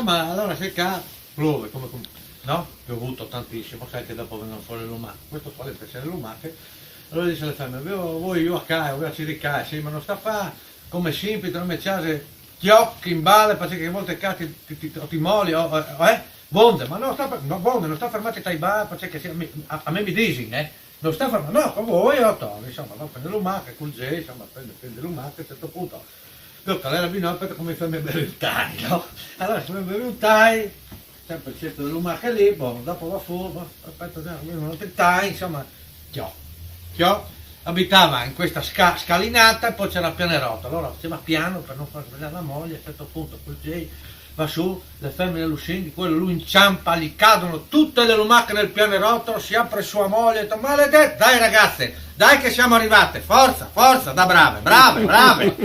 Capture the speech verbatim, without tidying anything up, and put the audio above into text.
Ma allora se qua piove, come, come, no? Piovuto tantissimo, sai che dopo vengono fuori le lumache. Questo qua le piace le lumache. Allora dice alle femmine: "Voi, voi, io a casa, voi a ciricare." "Sì, ma non sta a fare come sempre, non mi piace, ti occhi in balle, perché che volte qua ti, ti, ti, ti moli, o, o, eh? Vonde, ma non sta, no, vonde, non sta fermati tai bar, perché che sì, a me, a, a me mi dici, eh? Non sta fermati, no, con voi, io torno." Insomma, va a prendere lumache, col gel, insomma, prende, prende lumache, a un certo punto. Però che era vino, aspetta, come fai a bere il tai, no? Allora, come bevi un tai, sempre il centro delle lumache lì, boh, dopo va fuori, boh, aspetta, dai, un altro tai, insomma, ciò, ciò. Abitava in questa sca- scalinata e poi c'era il pianerottolo, allora faceva piano per non far svegliare la moglie, a un certo punto col gel va su, le femmine lo senti, quello, lui inciampa, gli cadono tutte le lumache nel pianerottolo, si apre sua moglie e dice: "Maledetto, dai ragazze, dai che siamo arrivate, forza, forza, da brave, brave, brave."